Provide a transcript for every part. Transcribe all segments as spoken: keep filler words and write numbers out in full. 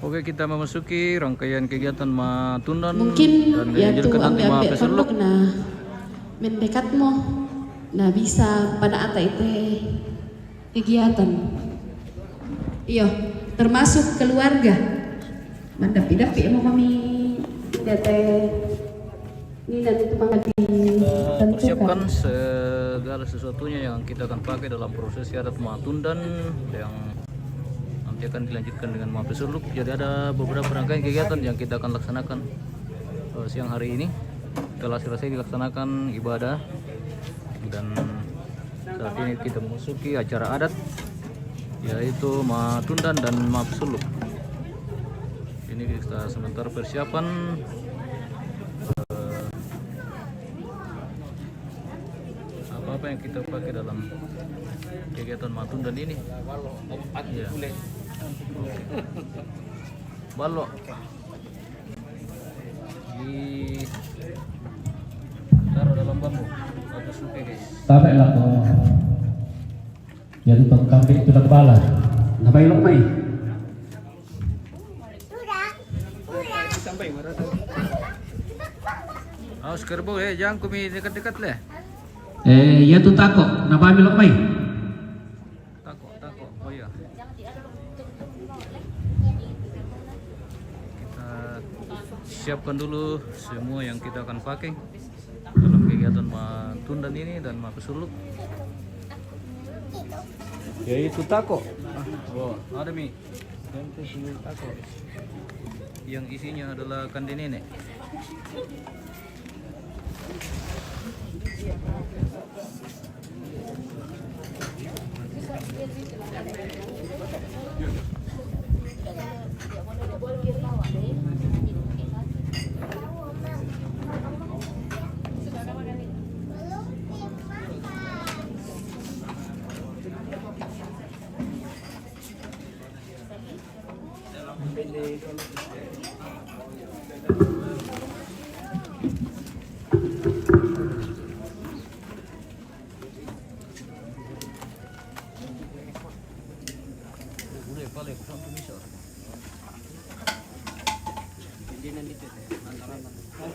Oke, kita memasuki rangkaian kegiatan Matundan. Mungkin dan ya tu dilanjutkan nanti ambil-ambil Mapesuluk. Pondok na mendekat mo, na bisa pada ata ite kegiatan. Iyo, termasuk keluarga. Mandapi-dapi mo kami dete. Ini nanti itu bakal ditentukan. Persiapkan segala sesuatunya yang kita akan pakai dalam prosesi adat Matundan yang nanti akan dilanjutkan dengan Mapesuluk. Jadi ada beberapa rangkaian kegiatan yang kita akan laksanakan eh, siang hari ini. Setelah selesai dilaksanakan ibadah dan saat ini kita memasuki acara adat, yaitu Matundan dan Mapesuluk. Ini kita sementara persiapan eh, apa-apa yang kita pakai dalam kegiatan Matundan ini. Ya. Balok. Ditaruh dalam bambu atau suke, guys. Tabe lah ko. Jadi tong kambing itu dah bala. Nabai lok mai. Awas kerbau eh, jangan kumi dekat-dekat leh. Eh, ya tu tako. Nabai lok mai. Tako, tako. Oh iya. Kita siapkan dulu semua yang kita akan pakai dalam kegiatan Matundan ini dan Mapesuluk. Yaitu tako. Ah, oh, ada mi. Yang isinya adalah kande nenek.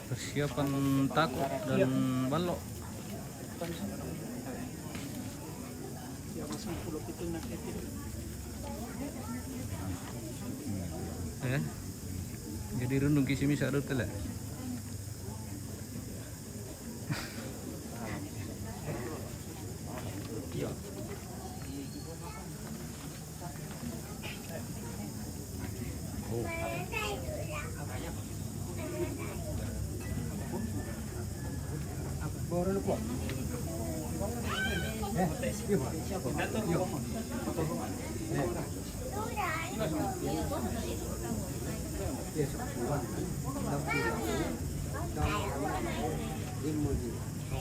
Persiapan tako dan balok. Eh, jadi rundung kisi misa do tele.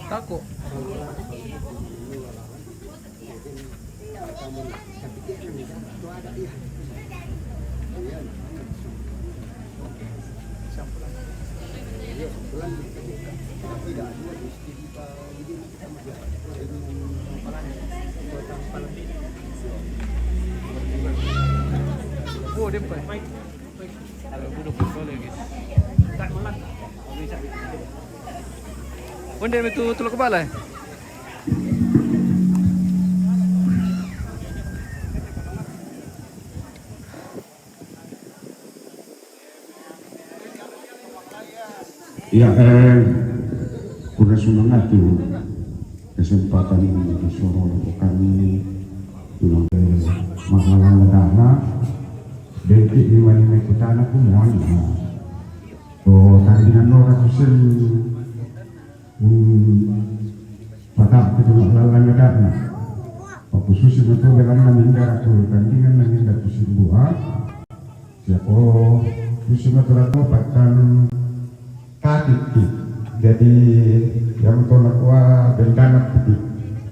Tako. Oh, dia bukan. Onde mi tu Teluk Kebala eh? Ya, eh, kuna sumangatu kesempatan untuk soro kami tulang ke mahalang dana. Dengki lima lima kutana ku mohon. Oh, tadi dengan nora kusen. Hmm, patap itu lalang dana. Papususi moto belanna mindara tu tandingan na minda tu simbua. Siako pusi moto lato patang kaki. Jadi yang moto nakua bendana putih.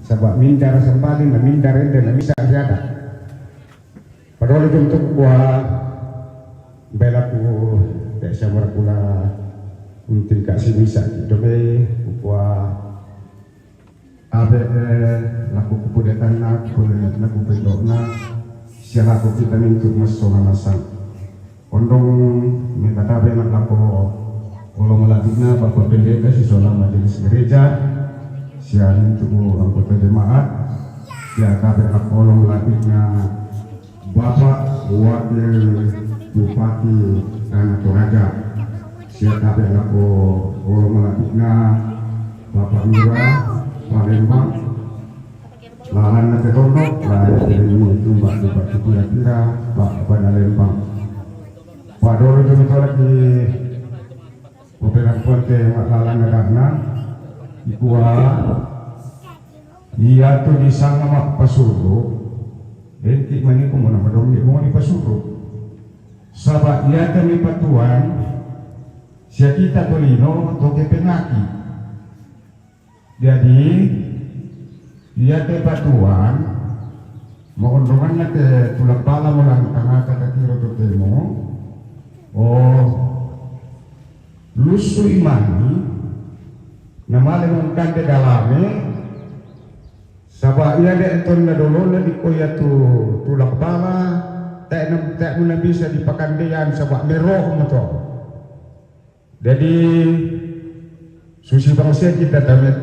Sabab mindara sambali na mindara ende na misa siada. Padahal itu untuk kua bela ku tak samar pula untuk kasih misa kita be kua Abe, eh, Pole laku pedo'na, sia lako kita mintu' massona nasang. Ondong mekatabe na lako olo mala'bi'na Bapak Pendeta sisola Majelis Gereja, sia mintu' anggota jemaat, sia tabe lako olo mala'bi'na Bapak Wakil Bupati Tana Toraja, sia tabe lako olo mala'bi'na Bapak Lurah Palembang, lalanna te tondok, lae te rinni tumba-tumba tu pira-pira, ba-, bana lembang. Padoro tu mitolaki poperampuan te ma'lalanna da'na, ikua, iatu disanga ma'pasurru, denti maniko mo na madommi mo dipasuru. Saba iate mi patuan, sia kita tolino, to kepengaki. Jadi, iate patuan, maondonganna te tulang bala mo lan tangata tatiro totemo, o, lussu imani, namale mengkande dalame, saba ia de tonna dolona dikko iatu tulang bala, tae na-, tae muna bisa dipakandean saba meroh moto. Jadi, susi bangsa kita tamet,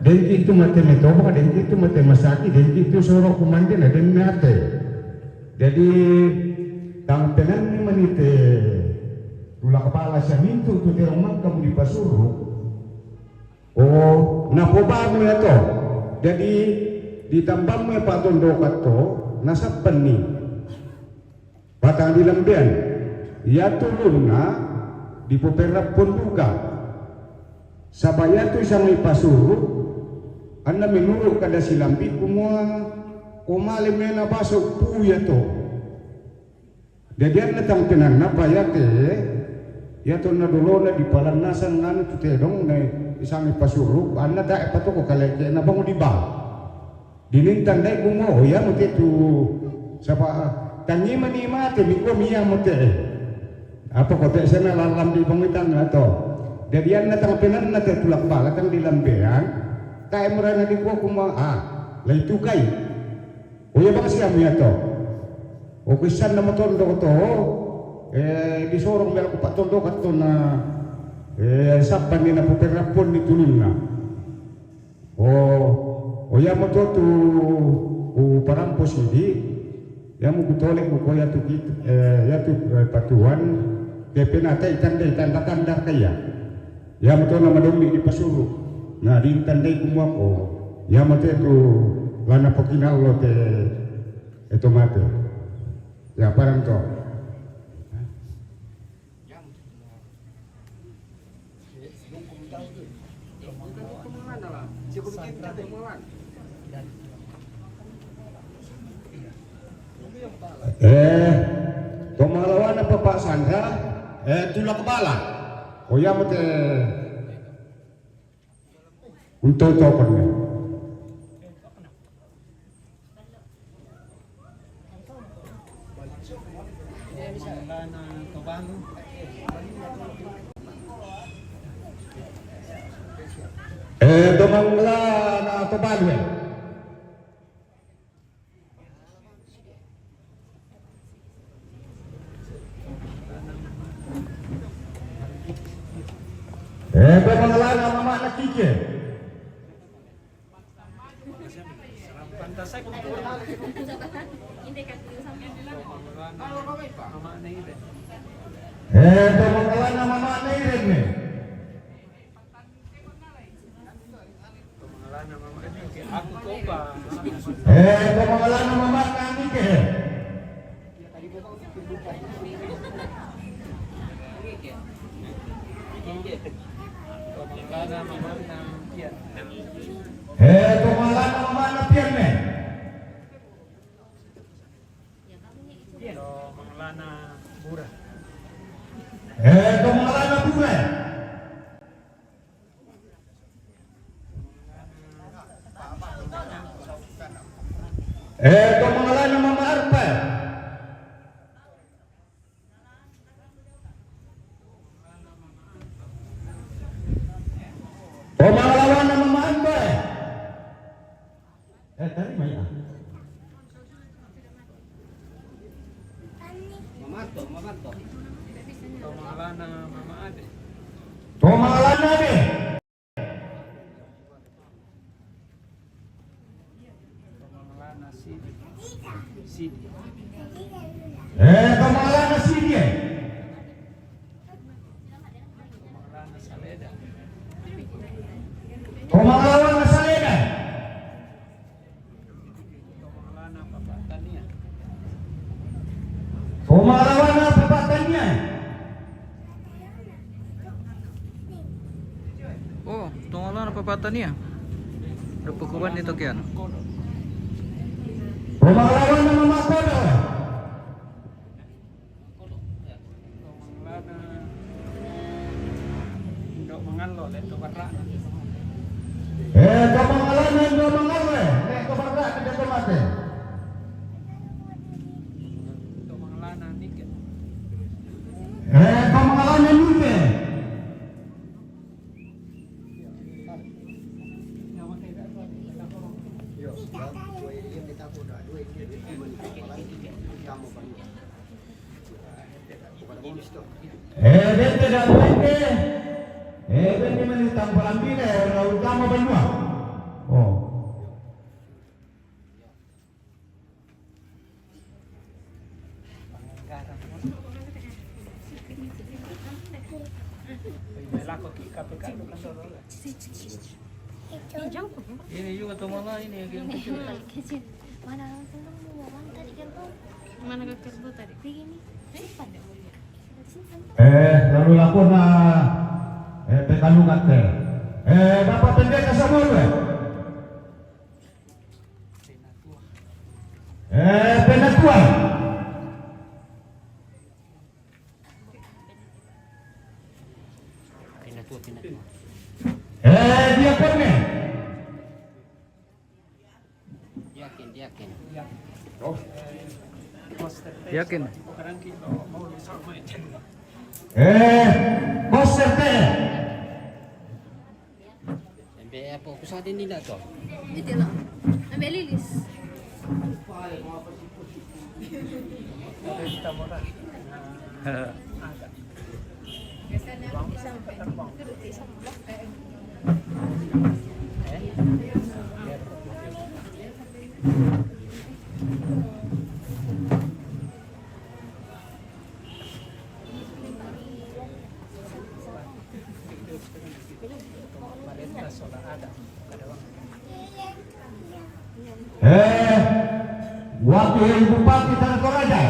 dengki tu mate metobang, dengki tu mate masaki, dengki tu soro kumande na den mate. Jadi, tang penanni manite tula kepala sia mintu tu terong mangka mudi pasuru. Oh, napobamu ya to. Jadi, ditambamu ya Pak Tondokatto, nasabbanni. Batang dilambean, iatu ulunna dipoperrappon duka. Saba iatu isangi pasuru, anna menuru kada silambi kumua, o male mena baso pu iato. Jadi anna tang penanna pa iate, iatonna dolona dipalannasang anu tu tedong na isangi pasuru, anna tae patoko kaleke na bangu diba. Dinin tandai kumua, oh, iamo te tu, saba, tangimani mate, mikua miamo te. Apa ko te sana lalam di bangitan atau. Jadi anna tang penanna te tulak bala tang dilambean, tae murana dikua kumua, ah, lai tukai. Oh, iya bang siamo iato. Oh, kisanna matondo to, eh, disorong bela ku Pak Tondokatto na, eh, sabbanni napoperrapponni tu ulunna. Oh, oh, iamo to tu uparampo sidi, iamo kutole kukua iatu kit-, eh, iatu, eh, patuan, kepenatai tandai tanda-tanda kaya. Iamo to na madommi dipasuru. Na ditandai kumua ko, iamo te tu lana pokinallo te eto mate. Ya parang to. Eh, to malawana Bapak Sandra, eh, tulak bala. Oh, iamo te untuk tokon. Eh, to manglana to balu, eh. Eh, to manglana mama na kike. Eh, to mangalana mama na irene. Eh, to mangalana mama na nike. Eh, to mangalana mama na pian ne. Eh, to mangalana bura. Eh, to mangalana mama arpa. To mangalana mama arpa. Eh, tarima ya. Tomangalana Mama Ade. Tomangalana Ade. Tomangalana Sidi. Sidi. Eh, tomangalana Sidi, eh. Tomangalana Saleda. Tomangalana Saleda. Tomangalana Papa Tania. Tomangalana Papa Tania. Oh, tomangalana Papa Tania. Ada pekuban di Tokian. Tomangalana Mama Kodo. Ndo Mangalo, le to barra. Eh, tomangalana Ndo Mangalo, eh, le to barra, kita tomate. Tomangalana Nike. Eh, tomangalana Nike. Eh, bente da bente. Eh, bente mani tampa ambile, eh, na utama banua. Oh. Ini juga teman lah ini yang kecil. Mana orang tadi kan tuh? Mana kakak tadi? Begini. Eh, lalu lapor na, eh, petalungan te. Eh, Bapak Pendeta Samuel, eh? Eh, Pendeta. Pindah tua, pindah tua. Eh, diakon, eh? Yakin, yakin. Yakin. Eh, poster te. Ambil apa? Aku sadin ni dah tu. Ni je lah. Ambil lilis. Eh, wakil bupati Tanah Toraja.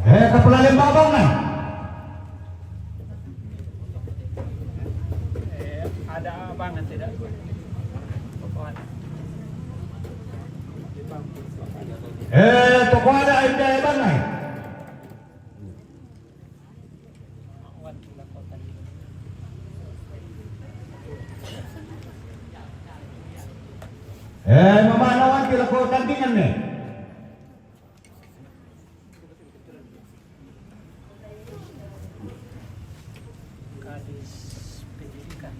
Eh, kepala Lembabang, eh? Eh, ada abang tidak? Eh, toko ada, ada abang, eh? Eh, mama nawan kila ko tandingan ne. Kadis Pendidikan.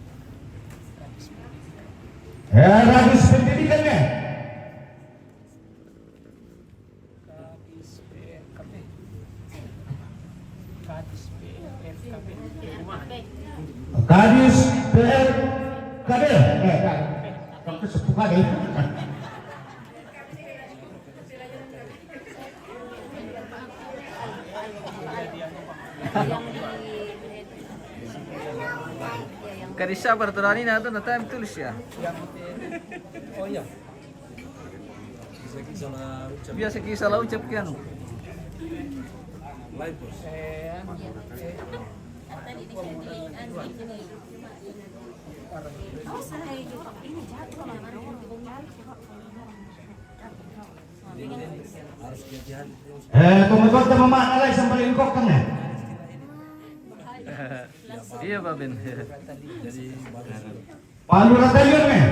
Kadis Pendidikan. Eh, Kadis Pendidikan ne. Kadis P R K P. Kadis P R K P. Kadis P R K P. Eh, kan. Kan ke sepuluh kali. Kadis sabar tu, Rani, na tu na time tulis ya. Oh iya. Biasa kisah lah ucap kian. Eh, pemegol teman mana lagi sampai lingkok kan ya? Iya, Pak Ben. Palu rata ya, men?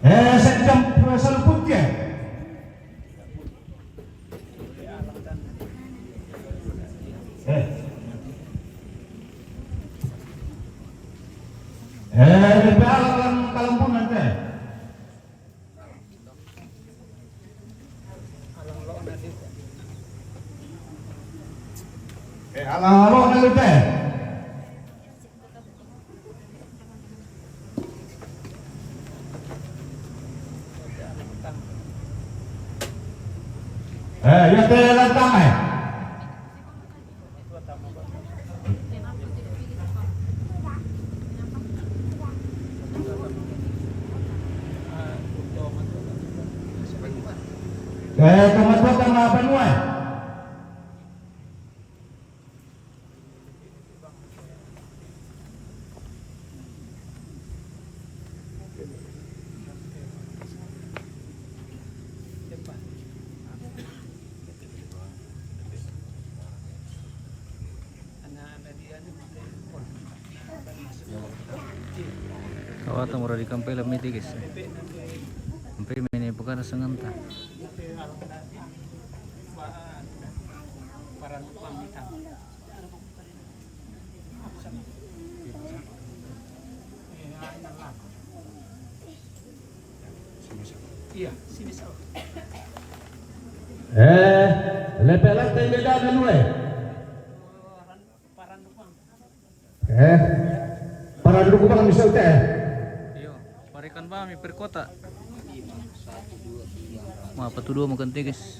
Eh, sejam, eh, saluput ya. Eh. Eh, di dalam kalambunan teh. Eh, alang-alang na lu teh. Eh, ya teh lantang eh. Eh, tama-tama banua. Kawatan mura di kampai lam miti, guys. Sampai mene bukan senganta. Iya, sini, Sal. Eh, lepe lante beda anu eh. Eh, parandu kubang bisa ute eh. Iyo, parikan ba mi perkota. Ma, patu dua makan teges.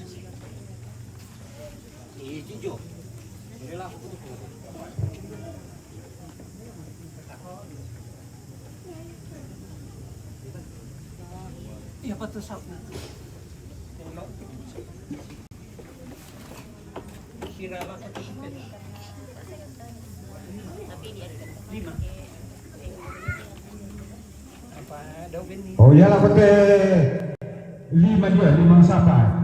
Iya, patu satu. Kira lah satu sempit. Lima. Apa daun ini? Oh, iyalah, pete lima dia, lima siapa?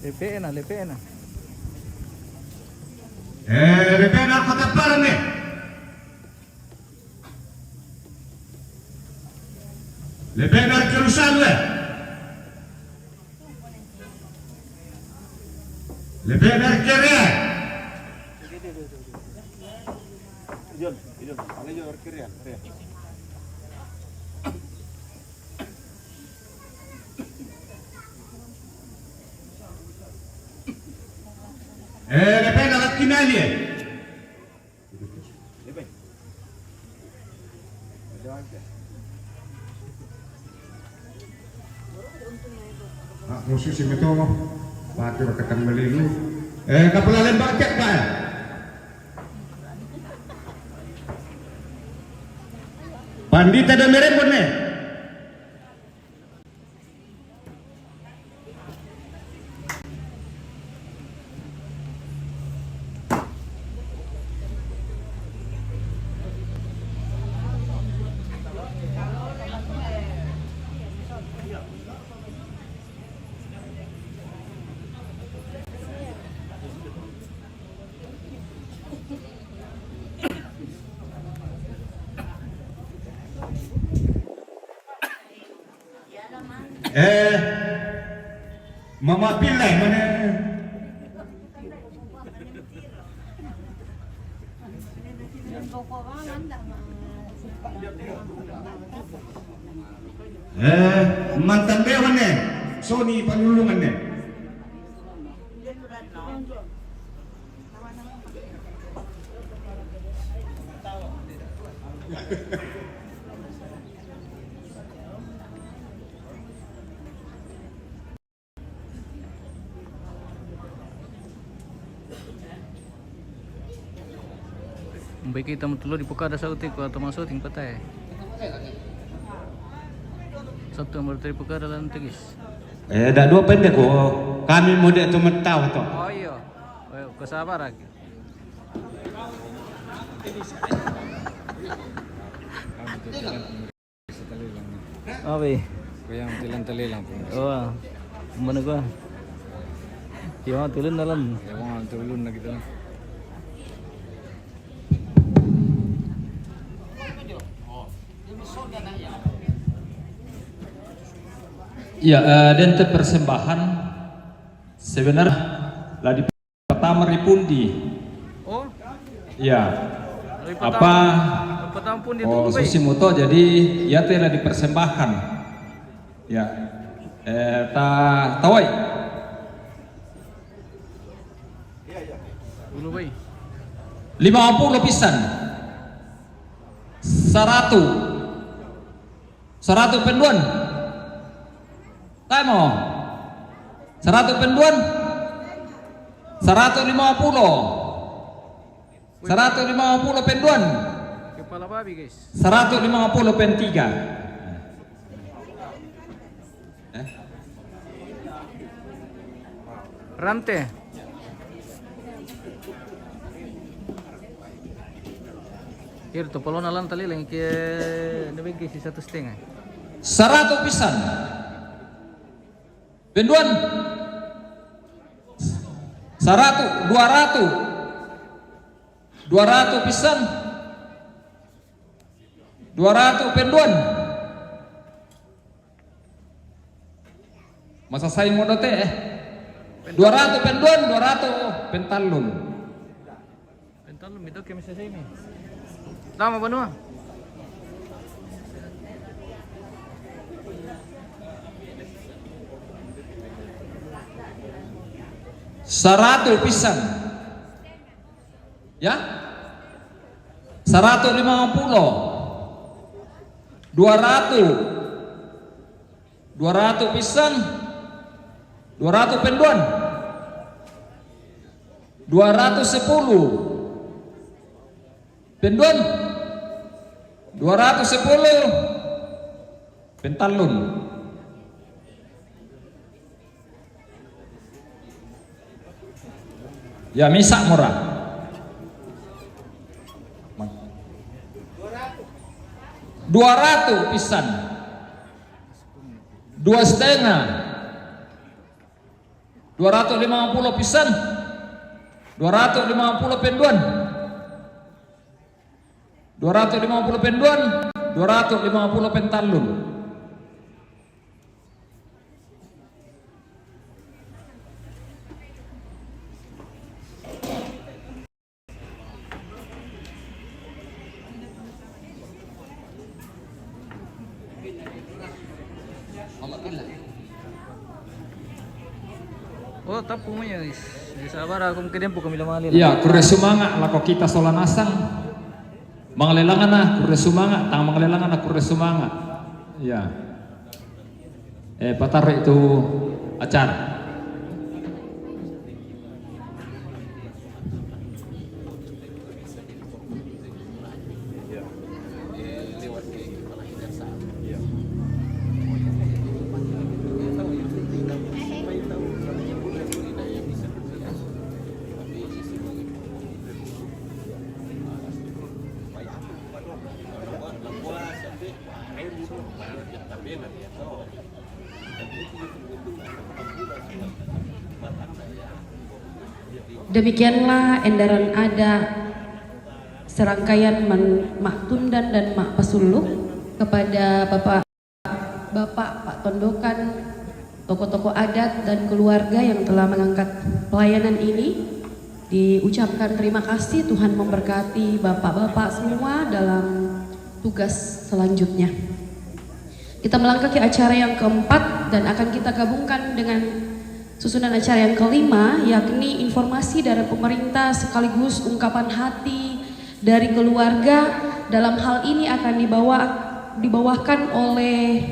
Lepe na, lepe na. Eh, lepe na kota parane. Lepe na Jerusalem. Lepe na Kerea. Ijon, ijon, ale ijon Kerea, Kerea. Eh, lepe na Kinali. Ah, musuh si meto. Patu reketan melilu. Eh, kapala lembak cek, Pak. Pandita dan merembon, eh. Eh, mama pilih mana? Eh, mantan bewan ne, Sony panulungan ne. Baik, kita mau telur di pekada sauti, kau atau masuk ting patai. Satu yang baru tadi pekada lalu tegis. Eh, dah dua pendek kok. Kami mau dek tu mentau tu. Oh iya. Oh, iya. Kau sabar lagi. Apa? Kau yang tilan talilang pun. Oh, mana gua? Iya, mau tulun dalam. Ya, mau tulun lagi tu. Ya, eh, dente persembahan sebenarnya lah di pertama Ripundi. Oh. Ya. Dari apa? Pertama, dari pertama pun dia. Oh, tunggu, susi baik. Moto, jadi ya telah dipersembahkan. Ya. Eh, ta tawai. Dulu, baik. Lima puluh pisan. Saratu. Saratu penduan. Taimo. Saratu penduan. Saratu lima puluh. Saratu lima puluh penduan. Kepala babi, guys. Saratu lima puluh pen tiga. Eh? Rante. Kir tu polona lan tali lagi ke, dia bagi si satu setengah. Saratu pisan. Penduan. Saratu, dua ratu. Dua ratu pisan. Dua ratu penduan. Masa saya mau dote, eh. Dua ratu penduan, dua ratu pentalun. Pentalun itu ke misa sini. Lama banua. Saratu pisan. Ya? Saratu lima puluh. Dua ratu. Dua ratu pisan. Dua ratu penduan. Dua ratu sepuluh. Penduan. Dua ratu sepuluh. Pentalun. Ya, misa murah. Dua ratu pisan. Dua setengah. Dua ratu lima puluh pisan. Dua ratu lima puluh penduan. Dua ratu lima puluh penduan, dua ratu lima puluh pentalun. Oh, tapu mo ya, is. Di sabar aku mungkin dia bukan bila mali lah. Ya, kure sumanga lako kita sola nasang. Mangalelangan na kure sumanga, tang mangalelangan na kure sumanga. Ya. Eh, pataro itu acara. Demikianlah endaran adat serangkaian men-, maktundan dan makpasuluk kepada Bapak, Bapak, Pak Tondokan, tokoh-tokoh adat dan keluarga yang telah mengangkat pelayanan ini. Diucapkan terima kasih, Tuhan memberkati Bapak-bapak semua dalam tugas selanjutnya. Kita melangkah ke acara yang keempat dan akan kita gabungkan dengan susunan acara yang kelima, yakni informasi dari pemerintah sekaligus ungkapan hati dari keluarga Dalam hal ini akan dibawa dibawakan oleh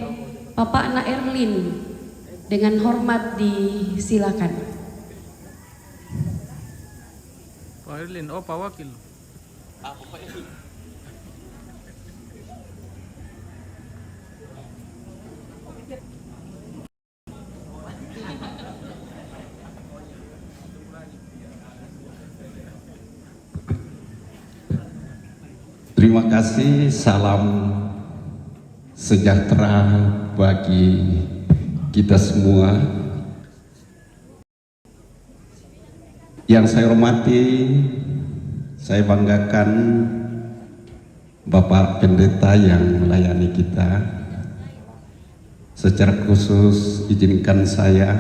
Bapak Na Erlin. Dengan hormat disilakan. Pak Erlin, oh, Pak Wakil. Terima kasih, salam sejahtera bagi kita semua. Yang saya hormati, saya banggakan Bapak Pendeta yang melayani kita. Secara khusus izinkan saya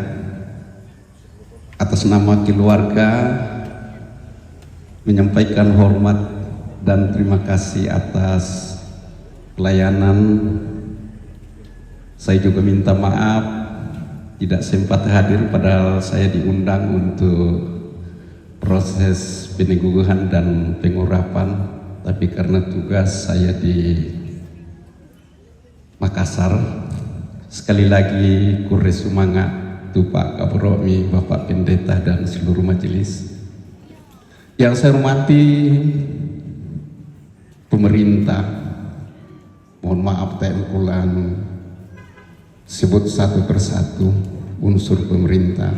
atas nama keluarga menyampaikan hormat dan terima kasih atas pelayanan. Saya juga minta maaf tidak sempat hadir, padahal saya diundang untuk proses peneguhan dan pengurapan, tapi karena tugas saya di Makassar. Sekali lagi, kure sumanga' tu Pak Kaboro'mi, Bapak Pendeta, dan seluruh majelis. Yang saya hormati pemerintah, mohon maaf, tae' kulang sebut satu persatu unsur pemerintah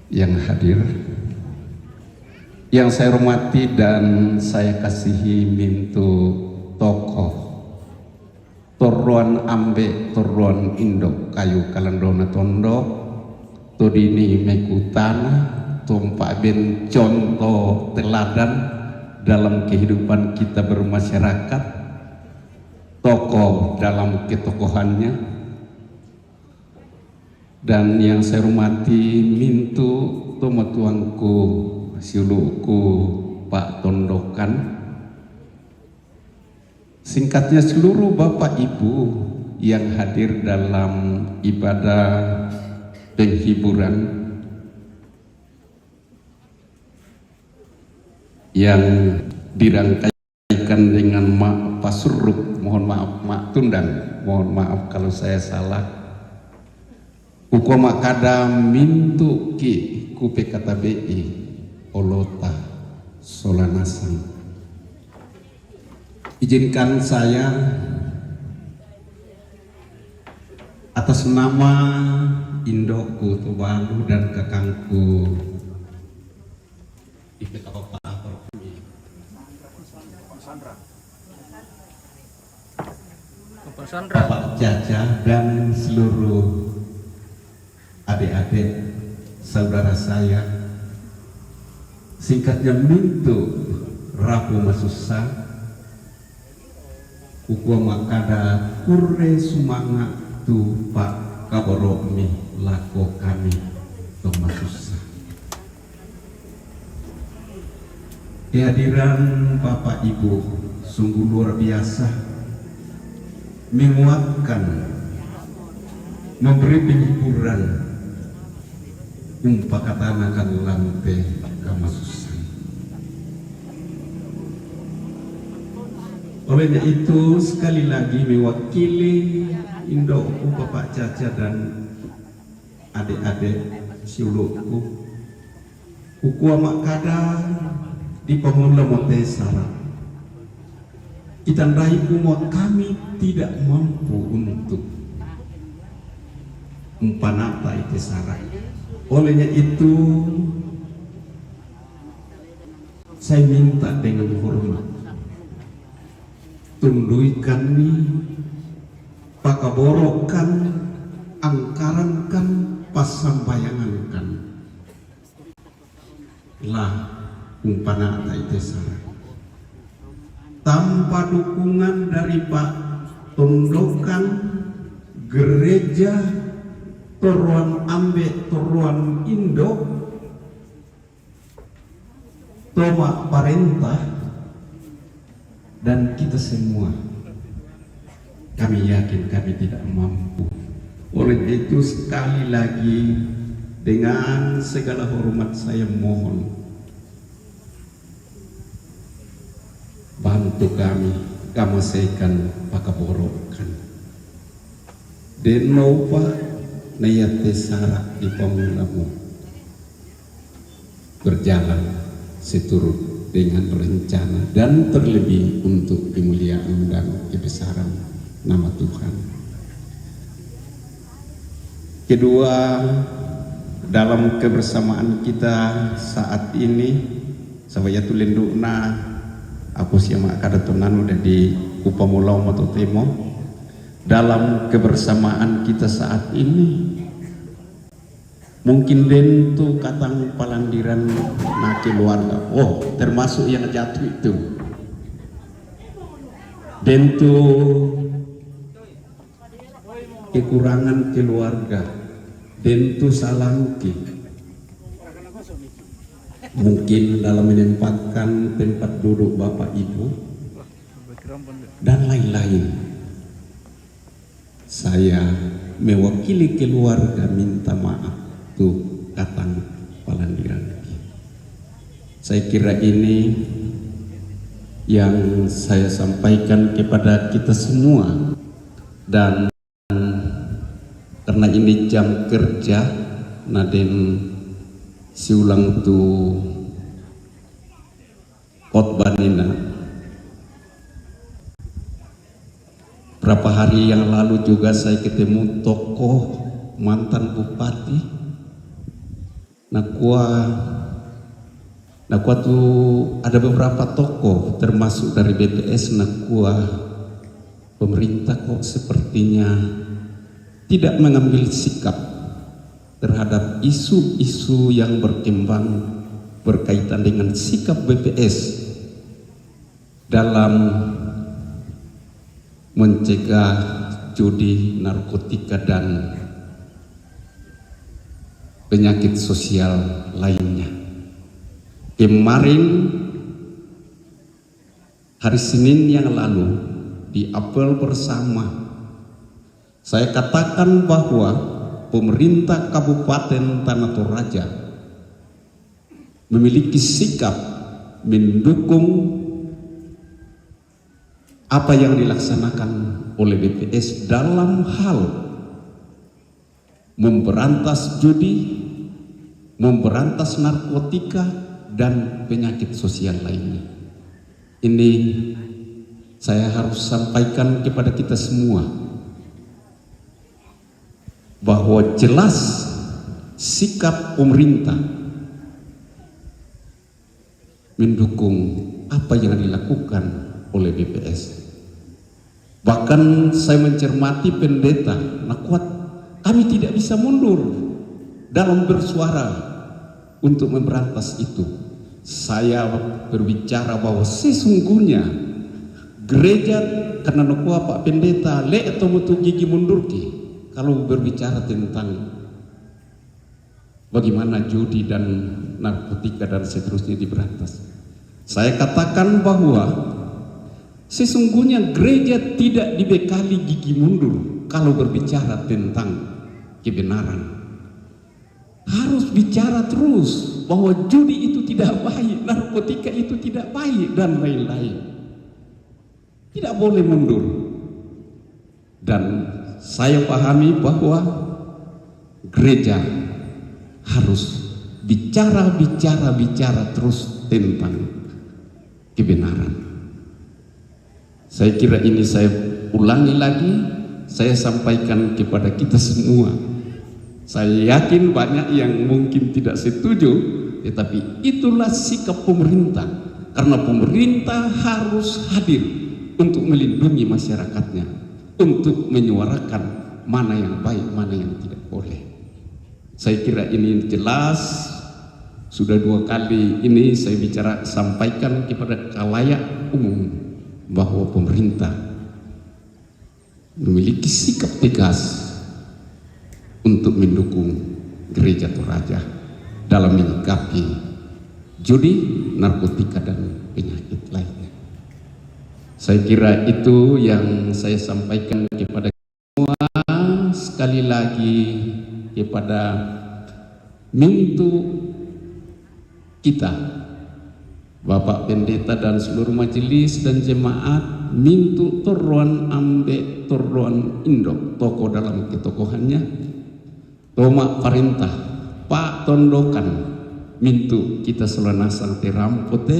yang hadir. Yang saya hormati dan saya kasihi mintu' tokoh torroan ambe', torroan indo' kayu kalandona tondok, to dini mekutana, to umpa'ben contoh teladan dalam kehidupan kita bermasyarakat, tokoh dalam ketokohannya, dan yang saya hormati mintu' tomotuangku, siulu'ku Pak Tondokan. Singkatnya, seluruh Bapak Ibu yang hadir dalam ibadah penghiburan yang dirangkaikan dengan ma' pasurruk, mohon maaf, ma' tundang, mohon maaf kalau saya salah. Kukua ma'kada mintu' ki' kupekatabe'i olota sola nasang. Izinkan saya atas nama indo'ku to balu dan kakangku, Bapak Caca dan seluruh adik-adik saudara saya, singkatnya mintu' rapu masussa, kukua ma'kada kurre sumanga' tu Pak Kaboro'mi lako kami to masussa. Kehadiran Bapak Ibu sungguh luar biasa, menguatkan, memberi penghiburan, umpakatanakan lante kamasusan. Olehnya itu, sekali lagi mewakili indo'ku Bapak Caca dan adik-adik siulu'ku, kukua ma'kada di pamula mo te sara'. Kitandaiku mo kami tidak mampu untuk umpana'ta'i te sara'. Olehnya itu, saya minta dengan hormat, tunduikanni, pakaboro'kan, angkarankan, passambayangankan. La umpana'ta'i te sara'. Tanpa dukungan dari Pak Tondokan, gereja, torroan ambe', torroan indo', to ma'parenta, dan kita semua, kami yakin kami tidak mampu. Oleh itu, sekali lagi, dengan segala hormat saya mohon, tu kami, kama saikan pakaborokan. Den maupa na iate sara di pamulamu berjalan seturut dengan rencana dan terlebih untuk kemuliaan dan kebesaran nama Tuhan. Kedua, dalam kebersamaan kita saat ini, sabaya tu lendukna, aku siama kada tonanu dadi kupamulau matotemo. Dalam kebersamaan kita saat ini, mungkin den tu katang palandiran na keluarga. Oh, termasuk yang jatuh itu. Den tu kekurangan keluarga. Den tu salangki. Mungkin dalam menempatkan tempat duduk Bapak Ibu dan lain-lain. Saya mewakili keluarga minta maaf tu katang palandiran. Saya kira ini yang saya sampaikan kepada kita semua, dan karena ini jam kerja, na den siulang tu khotbah nina. Berapa hari yang lalu juga saya ketemu tokoh mantan bupati. Nakua, nakua tu ada beberapa tokoh termasuk dari B P S, nakua pemerintah kok sepertinya tidak mengambil sikap terhadap isu-isu yang berkembang berkaitan dengan sikap B P S dalam mencegah judi, narkotika, dan penyakit sosial lainnya. Kemarin, hari Senin yang lalu, di apel bersama, saya katakan bahwa pemerintah Kabupaten Tanah Toraja memiliki sikap mendukung apa yang dilaksanakan oleh B P S dalam hal memberantas judi, memberantas narkotika, dan penyakit sosial lainnya. Ini saya harus sampaikan kepada kita semua bahwa jelas sikap pemerintah mendukung apa yang dilakukan oleh B P S. Bahkan saya mencermati pendeta, nakua, kami tidak bisa mundur dalam bersuara untuk memberantas itu. Saya berbicara bahwa sesungguhnya gereja, karena nakua Pak Pendeta, le tomo tu gigi mundurki, kalau berbicara tentang bagaimana judi dan narkotika dan seterusnya diberantas. Saya katakan bahwa sesungguhnya gereja tidak dibekali gigi mundur kalau berbicara tentang kebenaran. Harus bicara terus bahwa judi itu tidak baik, narkotika itu tidak baik, dan lain-lain. Tidak boleh mundur. Dan saya pahami bahwa gereja harus bicara, bicara, bicara terus tentang kebenaran. Saya kira ini saya ulangi lagi, saya sampaikan kepada kita semua. Saya yakin banyak yang mungkin tidak setuju, tetapi itulah sikap pemerintah. Karena pemerintah harus hadir untuk melindungi masyarakatnya, untuk menyuarakan mana yang baik, mana yang tidak boleh. Saya kira ini jelas, sudah dua kali ini saya bicara, sampaikan kepada khalayak umum bahwa pemerintah memiliki sikap tegas untuk mendukung Gereja Toraja dalam menyikapi judi, narkotika, dan penyakit lainnya. Saya kira itu yang saya sampaikan kepada semua, sekali lagi kepada mintu kita Bapak Pendeta dan seluruh majelis dan jemaat, mintu torroan ambe' torroan indo' toko dalam ketokohannya, toma' parenta, pa'tondokan, mintu' kita sola nasang te rampo te,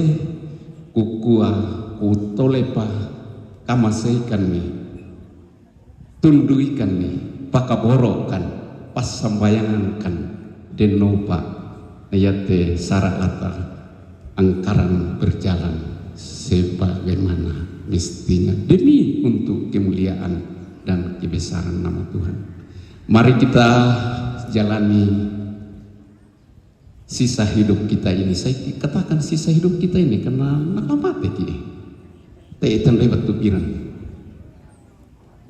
kukua kutolepa kamaseikanni, tunduikanni, pakaboro'kan, passambayangangkan, dennopa na iate sara' lata angkaran berjalan sebagaimana mestinya demi untuk kemuliaan dan kebesaran nama Tuhan. Mari kita jalani sisa hidup kita ini. Saya katakan sisa hidup kita ini karena nakamate ki. Te tandai waktu piran.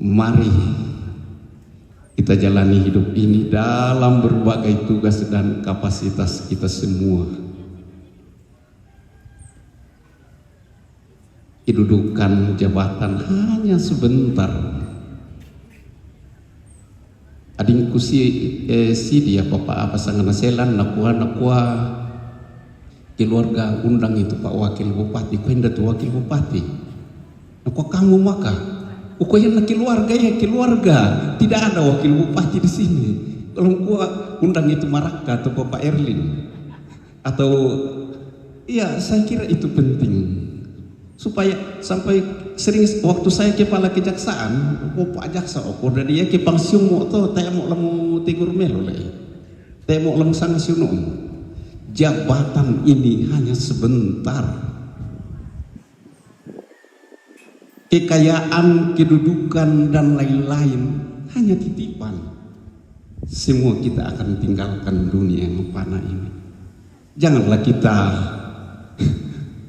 Mari kita jalani hidup ini dalam berbagai tugas dan kapasitas kita semua. Kedudukan jabatan hanya sebentar. Adingku si, eh, sidi apa, apa, apa sangana selan, nakua, nakua, keluarga undang itu Pak Wakil Bupati, kau inda tu Wakil Bupati. Nakua kamu maka, uko yang keluarga, ya keluarga, tidak ada Wakil Bupati di sini. Kalau kua undang itu Marakka atau Bapak Erlin. Atau, iya, saya kira itu penting. Supaya sampai sering waktu saya kepala kejaksaan, oh Pak Jaksa, oh, udah dia ke pensiun mo to, temo lemu tegur melo le. Temo lemu sanga siunung. Jabatan ini hanya sebentar. Kekayaan, kedudukan, dan lain-lain hanya titipan. Semua kita akan tinggalkan dunia yang fana ini. Janganlah kita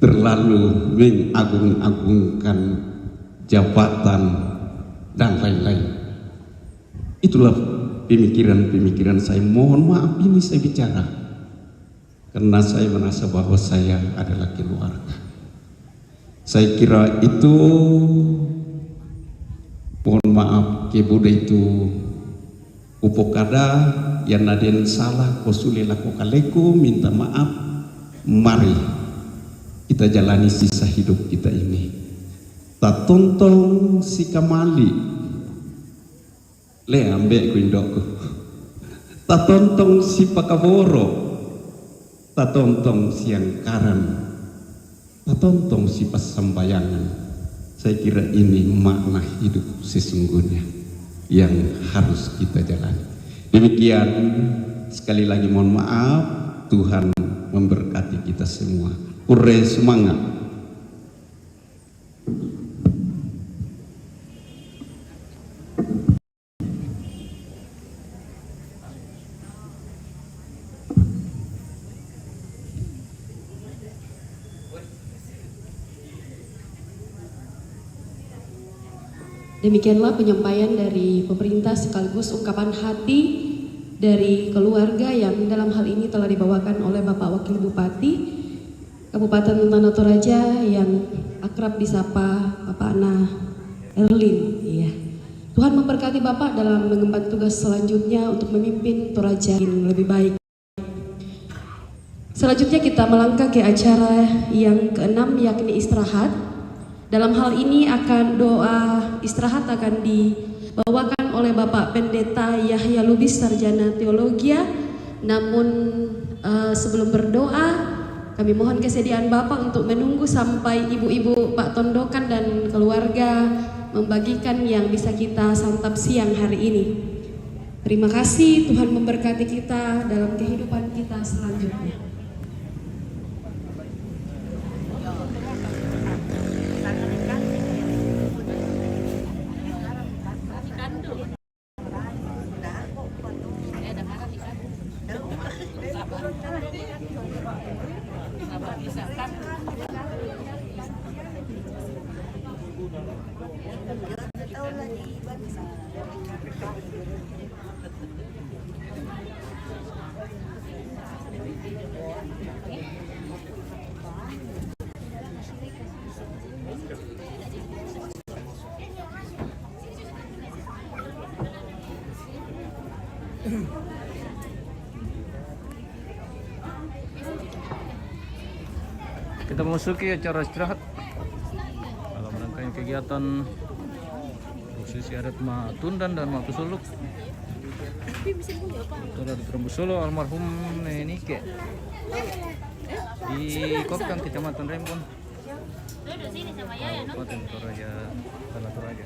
terlalu mengagung-agungkan jabatan dan lain-lain. Itulah pemikiran-pemikiran saya. Mohon maaf ini saya bicara. Karena saya merasa bahwa saya adalah keluarga. Saya kira itu, mohon maaf, ke bude itu upokada, yang naden salah, ko sule lako kaleku, minta maaf. Mari kita jalani sisa hidup kita ini. Tatontong si kamali. Le ambe'ku indo'ku. Tatontong si pakaboro', tatontong si angkaran, tatontong si passambayangan. Saya kira ini makna hidup sesungguhnya yang harus kita jalani. Demikian, sekali lagi mohon maaf, Tuhan memberkati kita semua. Hore, semangat. Demikianlah penyampaian dari pemerintah sekaligus ungkapan hati dari keluarga yang dalam hal ini telah dibawakan oleh Bapak Wakil Bupati Kabupaten Tanah Toraja yang akrab disapa Bapak Ana Erlin. Iya. Tuhan memberkati Bapak dalam mengemban tugas selanjutnya untuk memimpin Toraja yang lebih baik. Selanjutnya kita melangkah ke acara yang keenam, yakni istirahat. Dalam hal ini akan doa istirahat akan dibawakan oleh Bapak Pendeta Yahya Lubis, Sarjana Teologia. Namun, eh, sebelum berdoa, kami mohon kesediaan Bapak untuk menunggu sampai ibu-ibu Pak Tondokan dan keluarga membagikan yang bisa kita santap siang hari ini. Terima kasih, Tuhan memberkati kita dalam kehidupan kita selanjutnya. Memasuki acara istirahat dalam rangkaian kegiatan prosesi adat Matundan dan Makusuluk. Itu ada di Terumbu Solo almarhum Nenike di Kopkang, Kecamatan Rembon, Kabupaten Toraja, Tanah Toraja.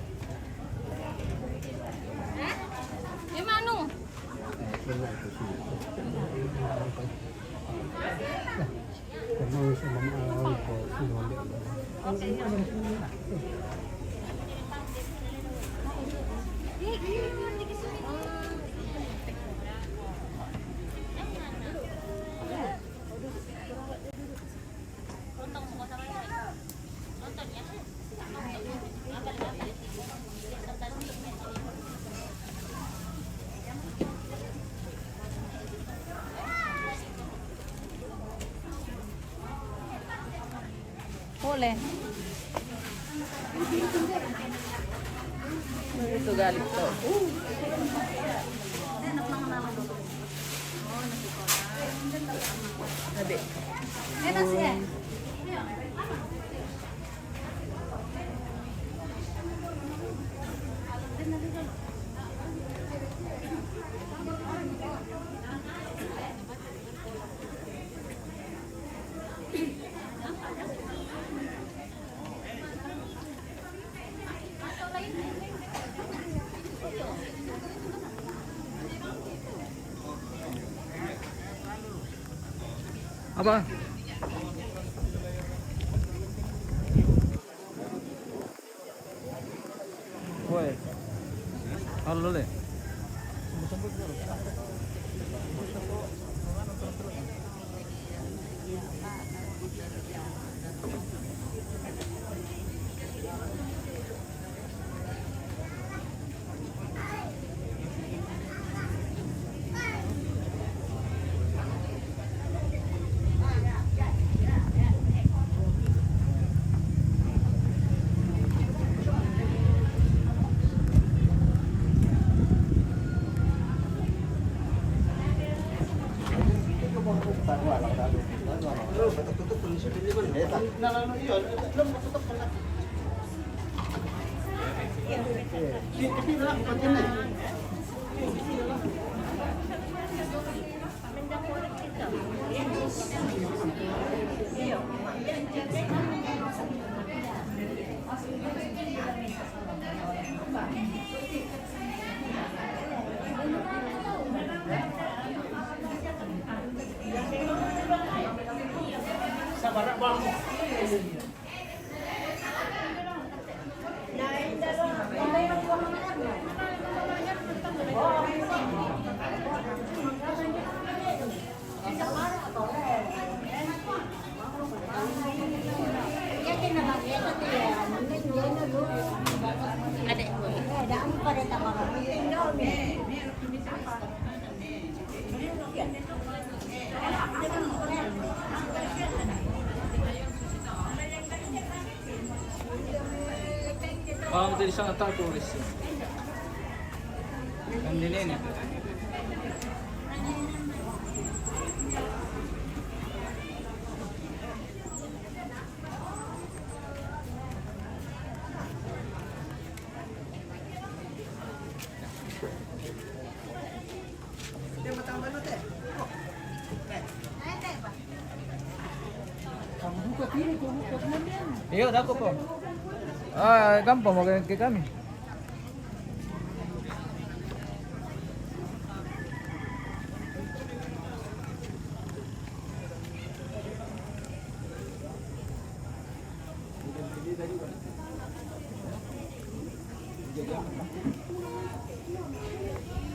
Boleh. Itu galip tuh. Adik. Apa? Woi. Halo, Le. Vamos deixar na tal por isso. Kan di nene. Iyo, dako po. Ah, gampang mo kay kami.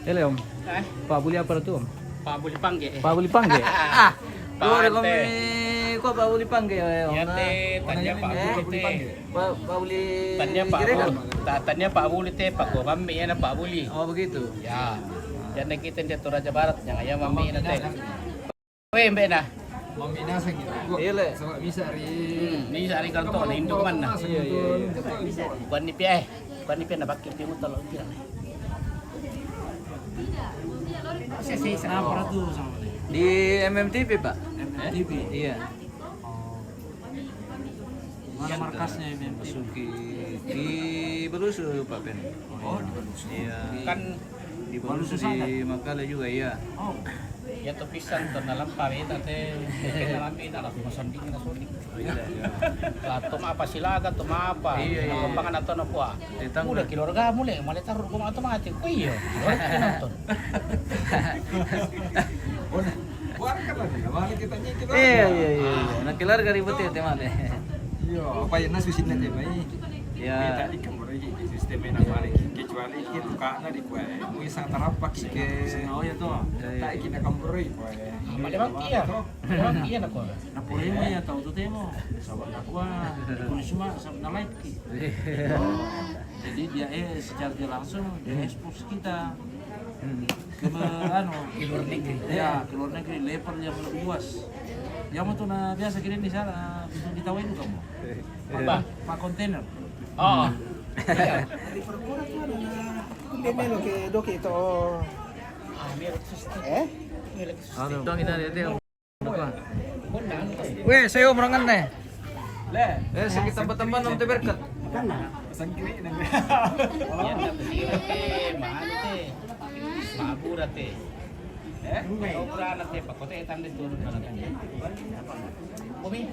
Ele, Om. Eh? Pabuli apa tu, Om? Pabuli pangge. Pabuli pangge? Ah. Pabuli pangge. Ko pabuli pangge, Om. Iya, te, tanya pabuli te. Pabuli. Tanya pabuli. Tanya pabuli te, pako mamme ya na pabuli. Oh, begitu. Ya. Jadi kita di Toraja Barat, jangan ya mamme na te. Weh, mbena. Mamme na sangin. Iya, Le. Sama bisa ri. Hmm, bisa ri kanto, Indo mana? Iya, iya, iya. Kuan ni pia, eh. Kuan ni pia na bakit pia mutal lo kira. Di M M T V, Pak. M M T V. Iya. Oh. Mana markasnya ini? Masuki di Balusu, Pak Ben. Oh, di Balusu. Iya. Kan di Balusu, Balusu sana. Di Makale juga, iya. Oh. Ya, tapi santo dalam pawita te, dalam pita lah, masanding na soni. Iya, iya. Lah, toma apa silaga, toma apa? Iya, iya. Kembangan atau na kua? Tetangga. Mule keluarga, mule, male taruh rumah atau mati. Ku iya, keluarga nonton. Buat kan lagi, kemarin kita nyikit. Iya, iya, iya, iya. Nah, keluarga ribet ya, teman, ya. Iya, apa yang nasu sini aja, baik. Ya. Kita di Kambori, sistemnya nak balik. Kecuali kita tukar na di kue. Mui sang tarapa ki ke. Sengaja tuh. Iya, iya. Tak kita Kambori kue. Apa dia bang kia? Dia bang kia nak kue. Na puremo ya tau tu temo. Sabab na kua, di konsuma, sabab na like ki. Iya. Jadi dia, eh, secara tidak langsung dia expose kita. Hmm. Ke, anu, ke luar negeri. Ya, ke luar negeri, level yang lebih luas. Yang mau tu na biasa kirim di sana, bisa ditawain juga mau. Iya. Pak, Pak kontainer. Oh. Iya. Di perkura tu ada na, dia melo ke doki to. Eh? Anu. Weh, saya omongan nih. Eh, sakit tambah-tambah nanti berkat. Sangkiri nang. Iya, tapi dia te, mate. Mabura te. Eh? Obra na te, pakote tande turun na te. Bumi.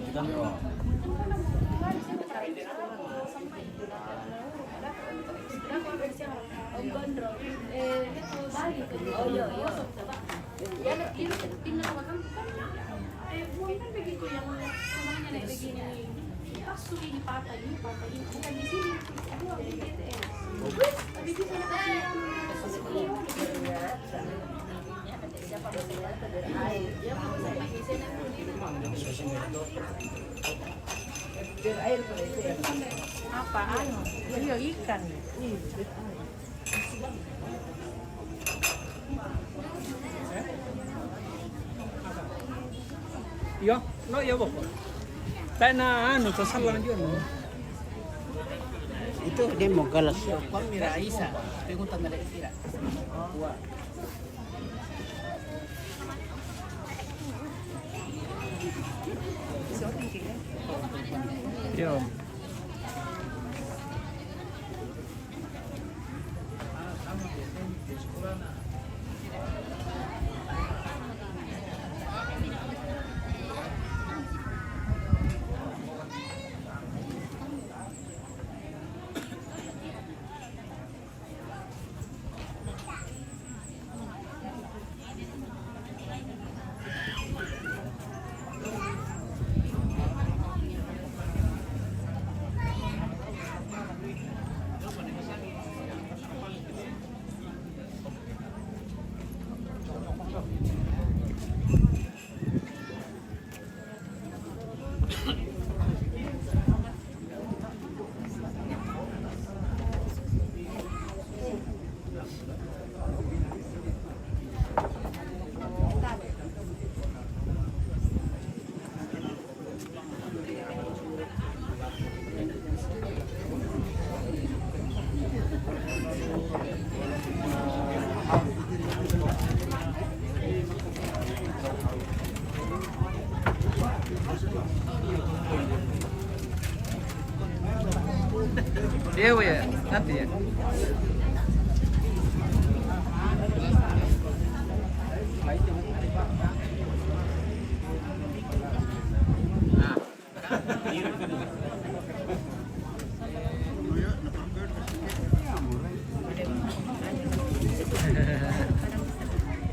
Om Gondrong. Eh, dia ke Bali ke. Oh, iya, iya. Dia nak, dia nak pindah ke Batam, kan? Eh, bukan kan begitu yang rumahnya naik begini. Pas sudah dipatah ini, patah ini. Bukan di sini, buang di B T S. Tapi dia sana kasih yang, kasih yang. Apa anu? Iya, ikan. Iya, no, iya, Bapak. Tak na anu, tersalah juga, no. Itu dia mau galas. Kami Raisa, pengutan dari kira. Yo. Iya, Bu, ya. Nanti ya. Nah.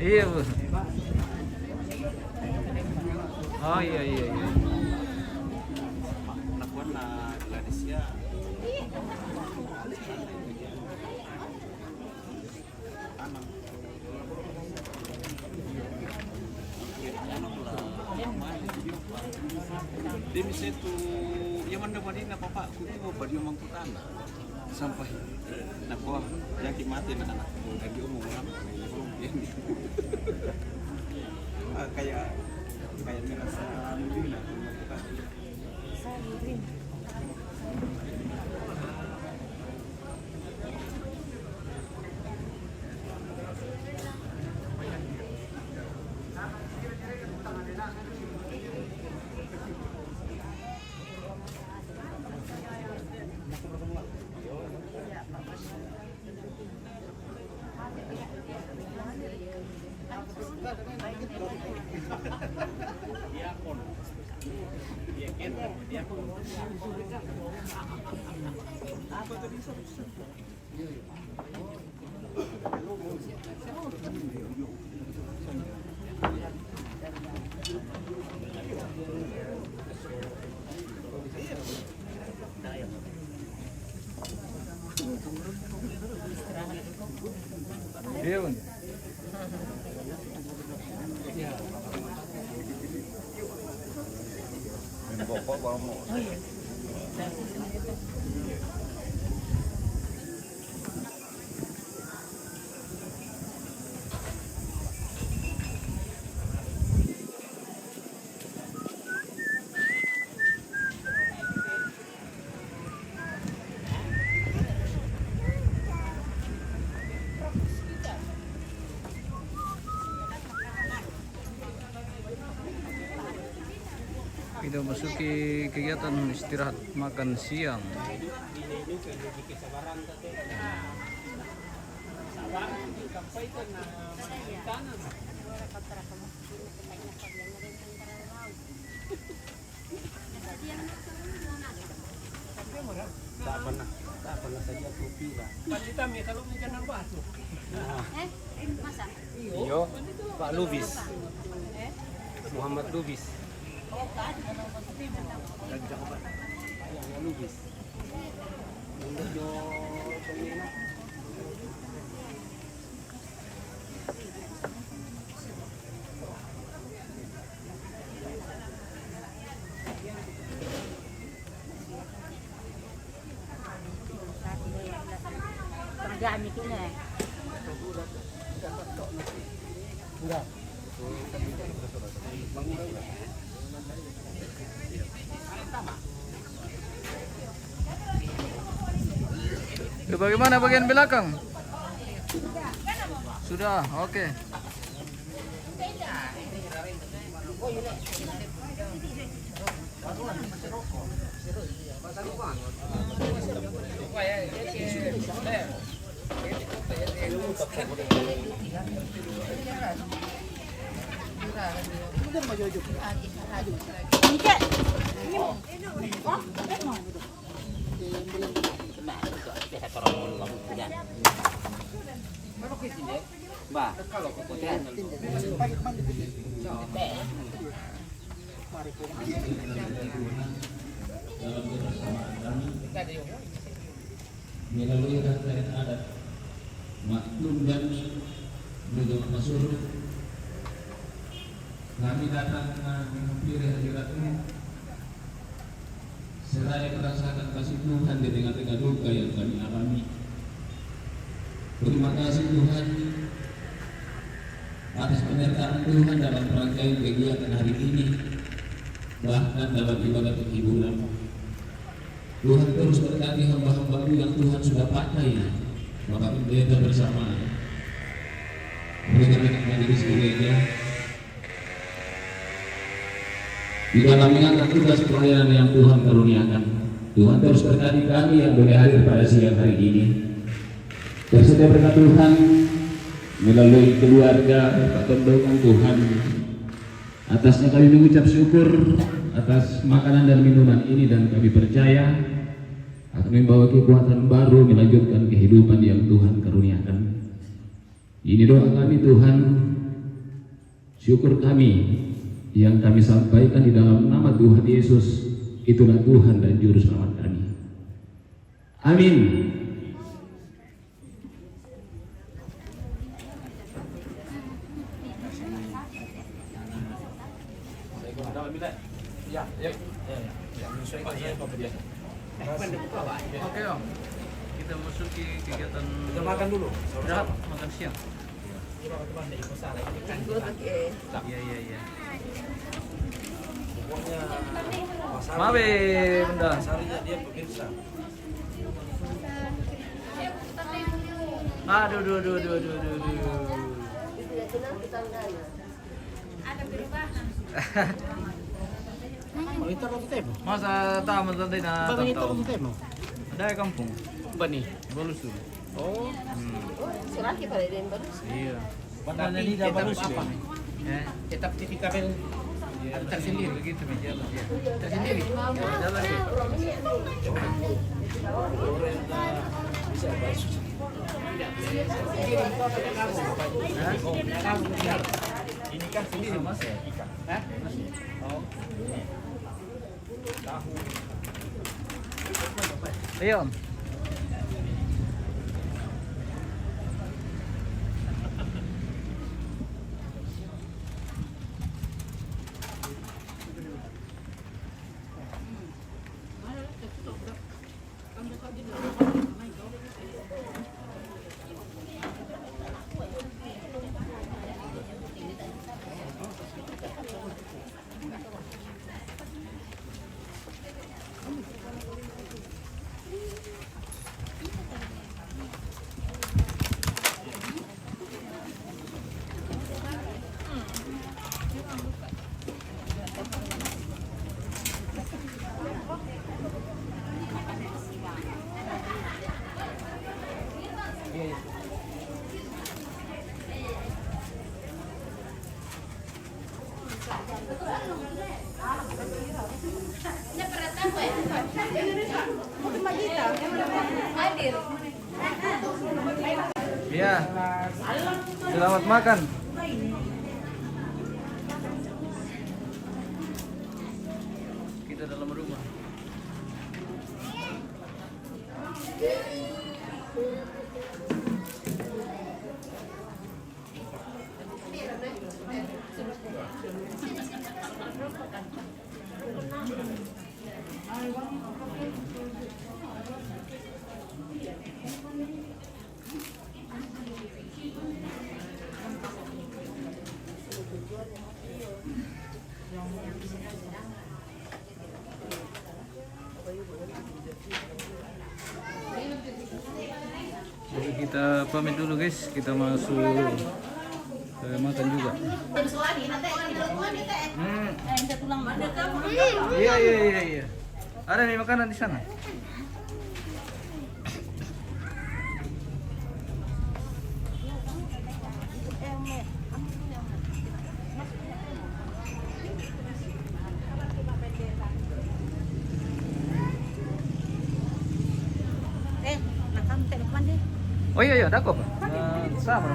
Iya, Bu. Oh, iya, iya, iya. Lakuan na Gladys ya. Dia bisa itu, ia mana mana na papa ku dia bawa dia mangkuk tanah. Sampai na kua, jadi mati na anak. Jadi umur berapa? Ah, kayak, kayak merasa anu juga. Kita masuki kegiatan istirahat makan siang. Tak pernah, tak pernah saja kopi lah. Pandita mi kalau menjana batu. Nah. Eh, masa? Iyo, Pak Lubis. Muhammad Lubis. Ayahnya Lubis. Menunjuk. Kerjaan itu nih. Ya, bagaimana bagian belakang? Sudah, oke. Bah. Melalui rangkaian adat, maklum dan juga masuk, kami datang menghampiri hadiratmu. Seraya merasakan kasih Tuhan di tengah-tengah duka yang kami alami. Terima kasih Tuhan atas penyertaan Tuhan dalam rangkaian kegiatan hari ini, bahkan dalam ibadah penghiburan. Tuhan terus berkati hamba-hamba-Mu yang Tuhan sudah pakai, Bapak Pendeta bersama rekan-rekan majelis gereja, di dalam mengantar tugas pelayanan yang Tuhan karuniakan. Tuhan terus berkati kami yang boleh hadir pada siang hari ini. Bersedia berkat Tuhan melalui keluarga, pertolongan Tuhan. Atasnya kami mengucap syukur atas makanan dan minuman ini, dan kami percaya akan membawa kekuatan baru melanjutkan kehidupan yang Tuhan karuniakan. Ini doa kami, Tuhan. Syukur kami yang kami sampaikan di dalam nama Tuhan Yesus, itulah Tuhan dan Juru Selamat kami. Amin. Ya, ya, ya, ya. Oke, Om. Kita masuki kegiatan. Kita makan dulu, sama-sama. Istirahat, makan siang. Iya, iya, iya. Pokoknya masalah. Maaf, Bunda. Masalahnya dia pemirsa. Aduh, duh, duh, duh, duh, duh, duh. Ada perubahan. Masa tamu tadi na. Bang, ini tahu tema. Ada kampung. Bani. Balusu. Oh. Hmm. Oh, seraki pada dia yang baru. Iya. Padahal ini dia baru. Eh. Tetap T V kabel. Tersendiri. Tersendiri. Ini kan sendiri, Mas, ya, ikan. Hah? Oh. Iya, Om. Iya. Selamat makan. Kita dalam rumah. Oke, kita pamit dulu, guys, kita masuk, eh, makan juga. Hmm. Iya, iya, iya, iya. Ada nih makanan di sana. Eh, nakam te lukman deh. Oh iya, iya, dako, Pak. Eh, sama.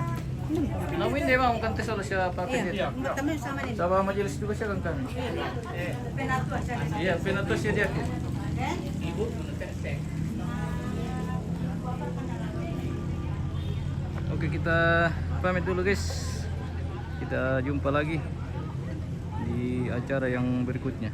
Namin dia mau kan tes solo siapa? Iya, kami sama nih. Sama majelis juga siya kan kami. Iya, penatua siya dia. Oke, kita pamit dulu, guys. Kita jumpa lagi di acara yang berikutnya.